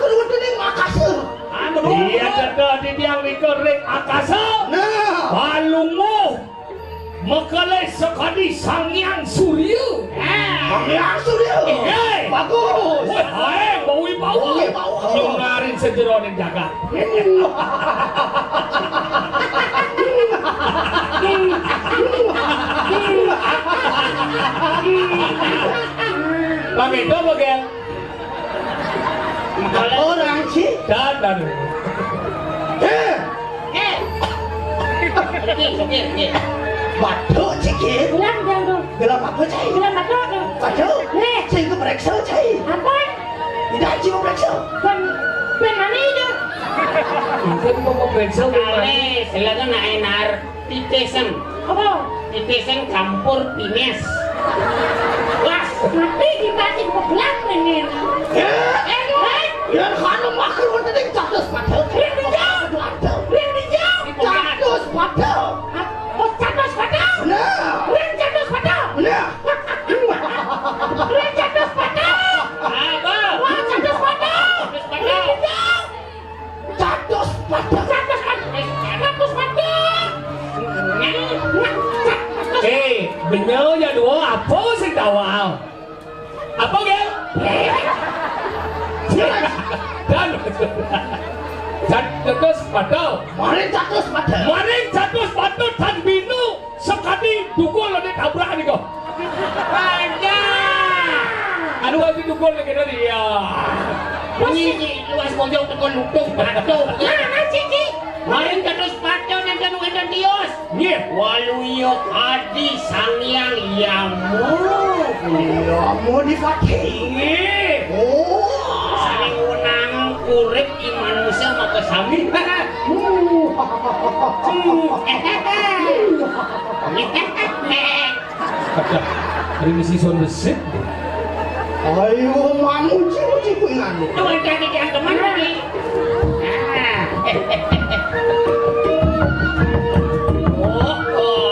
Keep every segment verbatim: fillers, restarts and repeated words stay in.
matur wonten ing akasa. Iya, cedhak titiang nika ring akasa. Nah. Palungguh mekele sakadi Sang Hyang Surya. Sang Hyang Surya. Nggih. Bagus. Wah, ae, bawi bawa. Bawi bawa. Nyunarin sejeroning jagat. Bang itu apa, Gel? Orang sih. Dan, dan. Eh. Eh. Oke, oke, oke. Waduh, Ciki. Gelang, Jang, tuh. Gelang apa, Cai? Gelang apa, tuh? Waduh. Eh. Sing keperiksa, Cai. Apa? Tidak, Cai, keperiksa. Ben, ben mana itu? Itu mau keperiksa, ben mana? Kali, silakan nak enar. Titesen. Apa? Titesen campur pines. Las. Mati dibacing beblak ini. Eh, eh, yen kanu makan wonten ing catus padha. Ring dijak. Ring dijak. Catus padha. Oh, catus padha. Bener. Ring catus padha. Bener. Ring catus padha. Apa? Wah, catus padha. Catus padha. Ring dijak. Catus padha. Catus padha. Catus padha. Cat-, cetus patut. Maring cetus patut. Maring cetus patut tan binu sakadi dugul anu tabrak nika. Panjang. Anu anu dugul lagi tadi ya. Bunyi luas bojong tekun lupuk batuk. Nah, nah, Cici. Maring cetus patut enten enten tios. Nggih. Waluya adi Sang Hyang Yamu. Yamu dipati. Nggih. Oh. Saling wenang urip i manusia makasami. Hmm. Ada. Ring sison besit. Ayo, mamuji-muji kuwi nganu. Tuh, ada di yang teman lagi. Ah. Oh, oh.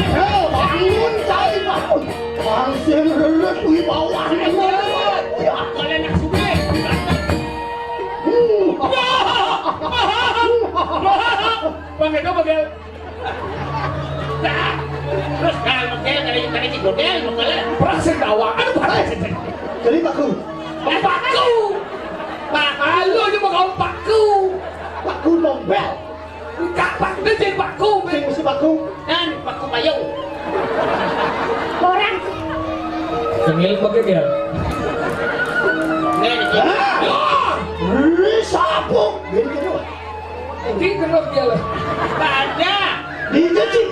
Hei, bangun, cai, bangun. Bang sing relet kuwi bawah. Kalian nak sugih. Bang, itu bagaimana? Terus kalau model dari, dari si model, model. Perasaan dawa, aduh, perasaan. Jadi paku. Paku. Paku. Halo, ini mau kau paku. Paku tombel. Enggak, Pak. Ini jadi paku. Sing mesti paku. Dan paku payung. Orang. Tengil pakai dia. Nih, nih. Ah! Ini sapu. Gini, gini, Pak. Iki kena dia lah. Ada. Dijeci.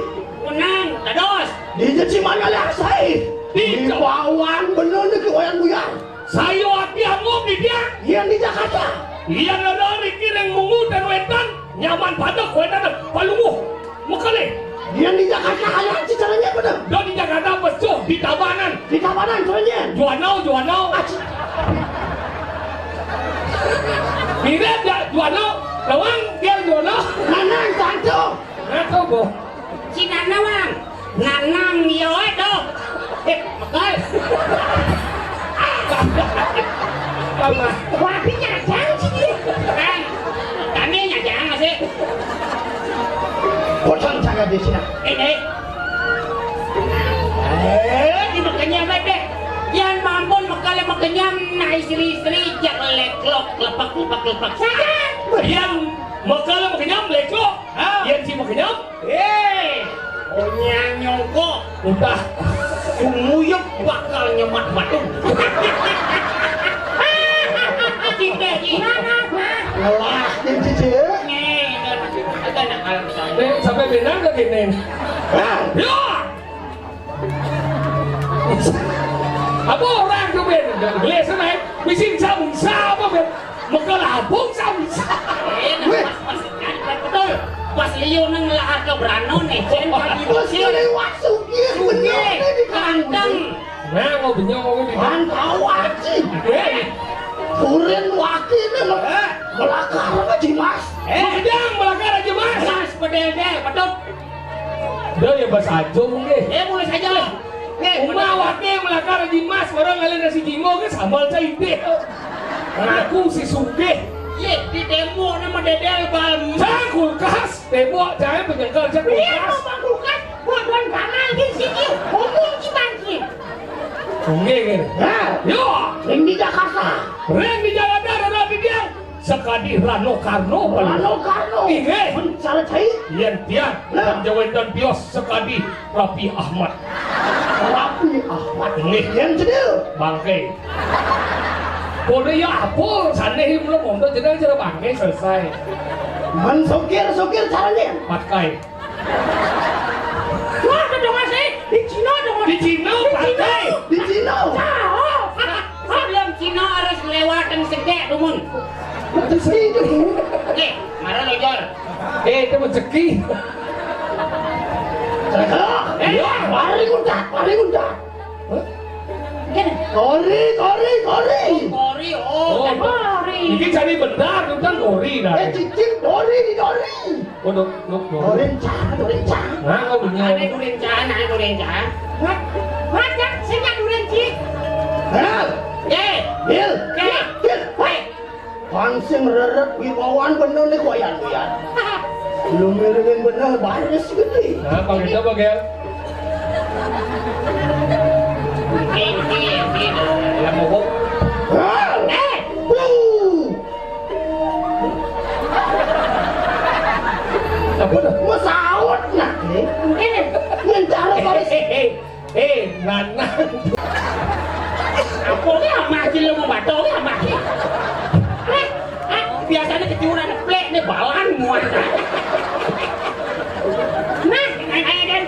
Menang, dados. Dijeci mana lah saya? Di bawah bener nih, wayang buyar. Saya hati amuk di dia. Yang di Jakarta. Yang ada riki ring mungu dan wetan, nyaman pada wetan palunguh. Mekale. Yang di Jakarta kaya aja caranya bener. Dan di Jakarta pesuh di Tabanan. Di Tabanan caranya. Juanau, Juanau. Aci. Mirip ya, Juanau. Lawang, dia Juanau. Nanang, tantu. Nah, tuh, boh. Si Nanang, Bang. Nanang, iya, wae, tuh. Eh, betul. Apa? Wah, tapi nyajang sih dia. Kan, kami nyajang sih. Bosan saya di sini. Eh, eh. Eh, di makanya apa deh? Yang mampu makale makanya, nah, istri-istri, jangan leklok, lepak, lepak, lepak. Yang makale makanya, leklok. Ah. Yang si makanya, eh, onya nyongko. Udah. Sumuyup bakal nyemat batu. Cinta, cinta. Ngelah, yang cici. Nih, ada, ada anak alam saya. Nih, sampai benang ke gini. Ah. Ya! Apa orang tuh, Ben? Gelis, naik. Bisi bisa-bisa apa, Ben? Mega labung bisa-bisa. Enak, weh. Pas, pas, betul. Pas liu nang lahar ke Brano nih, Cen, pas liu liwat sugih, sugih, bener, nih, di ganteng. Nah, mau benyong, mau di kan tahu aja. Eh. Kurin waki ini, eh, melakar aja, Mas. Eh. Makejang melakar aja, Mas. Mas, pedel deh, betul. Dah ya, Bas Ajung nggih. Eh, mulai saja lah. Nggih, uma awake melakar Haji Mas, orang ngalih nasi jinggo ke sambal caite. Ngaku si sugih. Ye, di tembok nama dedel bal. Cang kulkas, tembok cang penyengkel cang kulkas. Iya, kulkas. Buat tuan kamar di sini. Umum ciman sih. Nggih, nggih. Nah, yo, ring di Jakarta. Ring di Jakarta, ada di dia. Sakadi Rano Karno. Rano Karno. Inggih. Mencara cai. Yen tiang. Nah. Jawa dan bios sakadi Raffi Ahmad. Raffi Ahmad. Inggih. Yen cedil. Bangke. Boleh ya apa? Saneh belum untuk cedil cara bangke selesai. Men sokir, sokir caranya. Patkai. Wah, ada dong, Mas, eh. Di Cina dong, Mas. Di Cina, Cina. Di Cina. Jauh. Sebelum Cina harus lewat yang segek dumun. Rezeki itu. Oke, marah lo, Jor. Eh, itu rezeki. Eh, mari muda, mari muda. Hah? Kori, kori, kori. Kori, oh, oh, kori. Ini jadi benar, bukan kori, nah. Eh, cicing, dori, di dori. Oh, dok, dok, dok. Dori, cah, dori, cah. Nah, kok punya? Ada dori, cah, nah, dori, cah. Mat, mat, Cak, sing nyak duri, Cik. Hah? Eh. Bil. Eh. Bil. Hei. Kang sing rerep wibawan bener nih, koyan, koyan. Lu miringin bener, baris gede. Nah, Bang, itu apa, Gel? Ini, ini, ini. Ya, mau. Hah? Eh. Wuh. Apa dah? Gua saut, nah, nih. Ini. Ngencar baris. Eh, lanang. Apa ki amah ki lu mau batok ki amah ki? Eh, ah, biasanya ketiuran plek nih balan muat. Nah, ayo, ayo, Dan.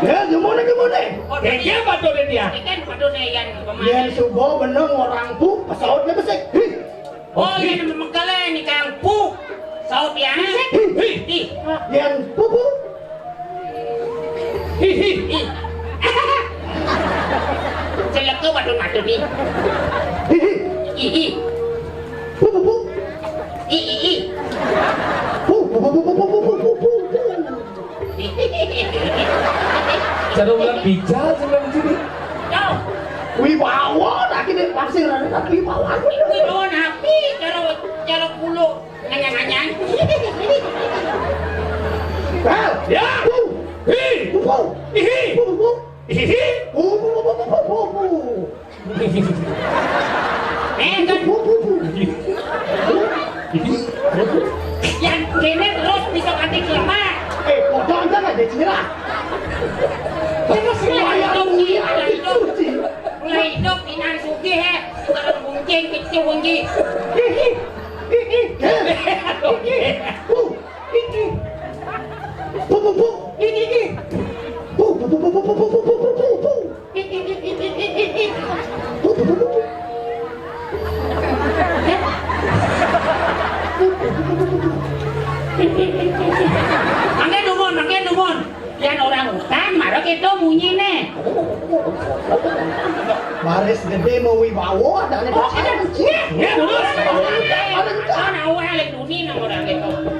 Ya, gimana, gimana? Oh, dia. Dia batok dia. Dia kan batok dia yang kemarin. Yang subuh bener orang tuh pesawatnya besar. Hih. Oh, iya, nama mengkala ni kang pu. Saut ya. Hi, hi. Hi. Yang pupu. Hi, hi. Hi. Celaka wadon madu ni. Hi, hi. Hi, hi. Pu, pu, pu. Hi, hi, hi. Pu, pu, pu, pu, pu, pu, pu, pu, pu. Cara ulah bijak sih, Bang, sini. Yo. Wibawa, lagi nih, pasti rada wibawa. Wibawa napi? Cara, cara kulo nanya-nanya. Hah? Ya. Pu. Hi. Pu, pu. Ihi. Pu, pu. Ihi. Pu, pu, pu, pu, pu, pu. Eh, kan. Yang kene terus bisa mati kelapa. Eh, kodong kan ada cilak. Terus mulai hidup, mulai hidup. Mulai hidup, inan sugih, eh. Tukang gunjing, kecil gunjing. Ihi. Ihi. Ihi. Pu. Ihi. Pu, pu, pu. Ihi. Pu, pu, pu. Mangke dumun, mangke dumun. Yan orang hutan, mara kita munyi nih. Baris gede mau wibawa, ada nih. Oh, ada. Iya, iya, terus. Ada. Ada. Ada. Ada. Ada. Ada. Ada.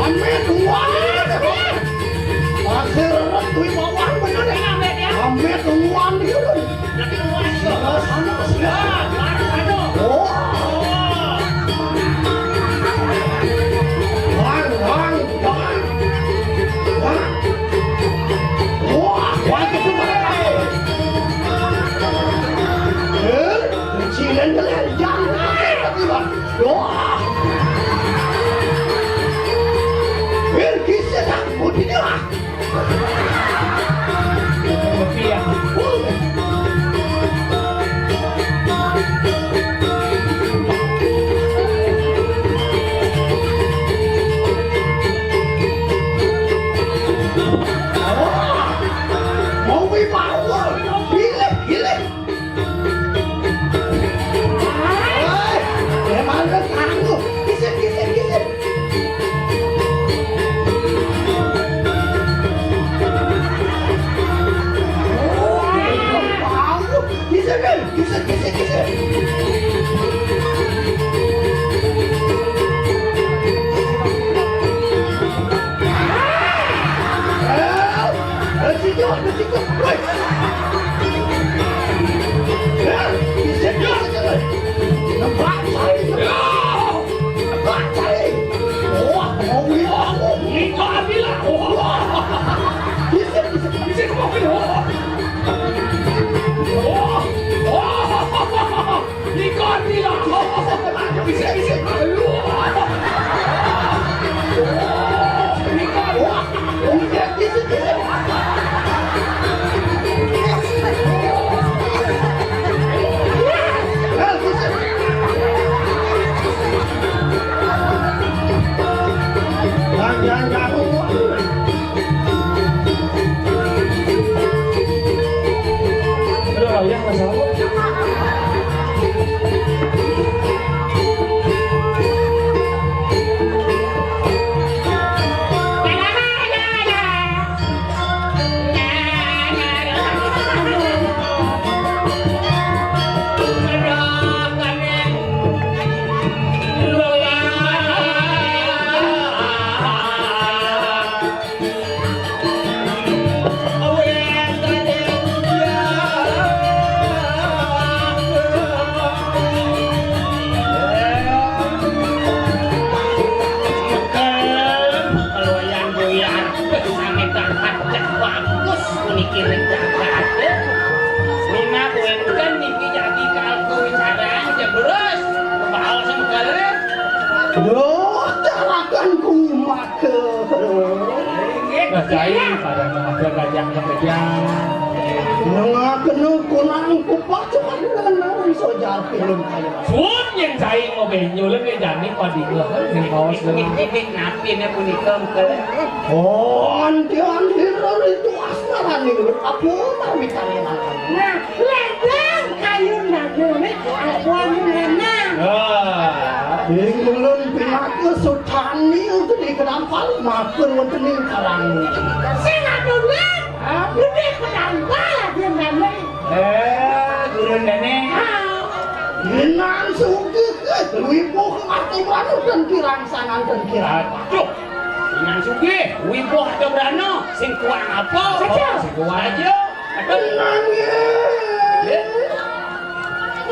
Amit tuan. Pasir kuwi bawang bener ya. Amit tuan gitu. Sana, sana, sana. Oh. Wang, wang, wang. Wah, wah, itu mana? Eh, kecilan kalian. Jangan. Wah. Pergi setan, pergi dia. Pergi ya. Kisit, kisit, kisit. Hei, hei, sikit, hei, sikit. Hei. Hei, kisit, kisit, hei. Nampak, hei. Nampak, hei. Wah, wah, wah, wah. Ini kau ambil lah. Wah. Kisit, kisit, kisit, kau ambil. Wah. Wah. Wah. Nikon, Nikon. Bisa, bisa. Aduh. Nikon. Jangan, jangan, jangan. Aduh, yang masalah. Bagus, mikir jagat, eh. Mina kuwenten niki jadi kalku wicara, ya, terus. Baos sing kali. Duh, carakan kumat. Nah, cai pada ada gajang kepejang. Nengah kena kunang kupat cuma dengan sojar film kaya. Suwun yen cai mau benyulan ya jani padinga ning kaos. Ini, ini, ini napi ini punika, Mengke? Oh, antian hira itu asmaraning apa marmitane nang. Nah, lendang kayu nagone apa mengenang. Ah. Ing ulun pinaka sutani gede kedampal matur wonten ing karang. Sing adoh, Leng. Hah? Gede kedampal aja nami. Eh, gurun dene. Ah. Inan sugih, eh, wibuh kang arti manut dan kirang sangan dan kirang. Aduh. Inan sugih, wibuh ada berana, sing kuat apa? Saja. Sing kuat aja. Aduh. Tenang ya. Ya.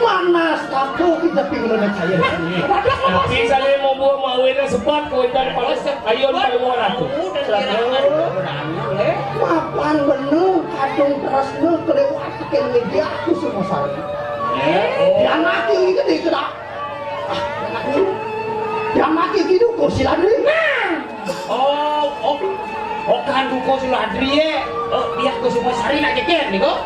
Manas apa kita pinggulnya saya. Tapi saya mau buat mawinnya sepat, kau intan panas, ayo, ntar mau ratu. Udah, udah, udah, udah, eh. Mapan bener, kadung terasnya kelewat, kene dia aku semua sari. Eh, oh. Dia mati, ini gede, kena. Ah, dia mati. Dia mati gitu, kursi lagi. Nah. Oh, oh. Oh, kan duko si Ladri, ye. Oh, dia ke semua sari nak jejer, nih, kok.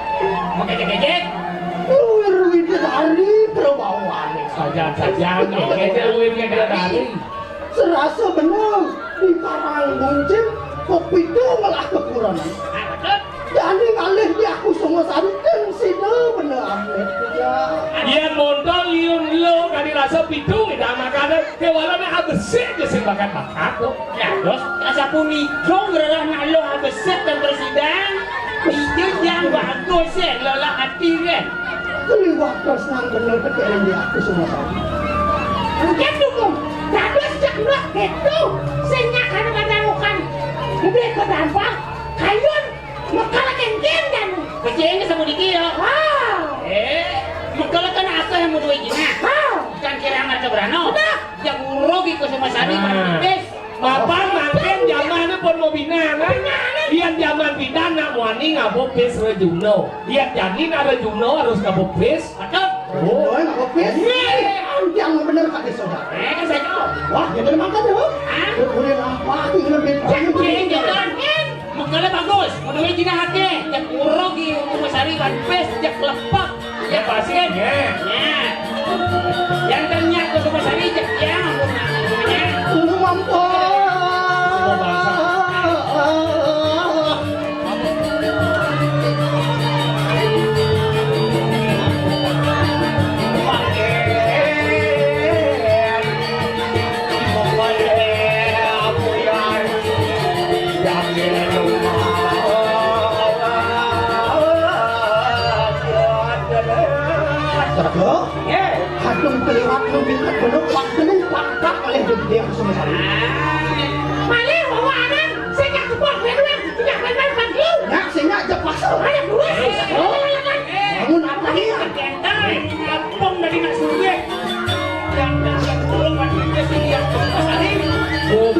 Mau kejek-kejek. Luwih-luwih dari perbawaane. Sajan-sajan, kejek luwih-luwih dari. Serasa bener di Karang Buncit, kopi itu malah kekurangan. Ah, betul. Jani ngalih di aku semua sari, kan sida bener amit, ya. Yen montor liun lo kali rasa pitu, tidak makan, kewalane abesik je sing bakat-bakat, kok. Ya, terus? Asapunika ngrereh nak lo abesik dan tersidang, pitu yang bagus, ya, lelah hati, kan. Keliwat terus nang bener ketelan di aku semua sari. Mungkin dukung, dados cek mbak gitu, sing nyak kadang-kadang bukan. Gede kedampang, kayun, mekal kengkeng dan. Kecil ini sama dikit ya. Ah. Eh, mekal kan asa yang mau duwe jina. Ah. Kan kira amat keberano. Udah. Yang urogi ku semua sari, nah. Mapan mangkin jamane pun mau bina, nah. Yen jaman pidan nak muani ngabo pis rejuno. Yen jani nak rejuno harus ngabo pis. Betul. Oh, ngabo pis. Iya. Yang bener kaki saudara. Eh, saya tahu. Wah, dia bener makan ya, Bang? Hah? Dia boleh apa? Aku bener bebas. Cek, cek, cek, cek. Mengkala bagus. Menurut Cina hati. Cek urogi, umur sari, wan pis, cek lepak. Ya, pasti. Ya. Ya. Yang ternyata ke rumah sakit, ya, ampun, namanya. Lu mampu. Semua bangsa. Terus lo? Ye. Hadung keliwat lu bikat belum waktu lu pangkat oleh dia ke semua. Malih bawa anak, sing nggak kebuang, biar lu yang punya main-main bagi lu. Ya, sehingga aja pasal. Ada dua. Oh. Bangun apa dia? Kampung dari nak suruh. Yang dah siap turun, mati dia sih, yang pasal ini. Oh,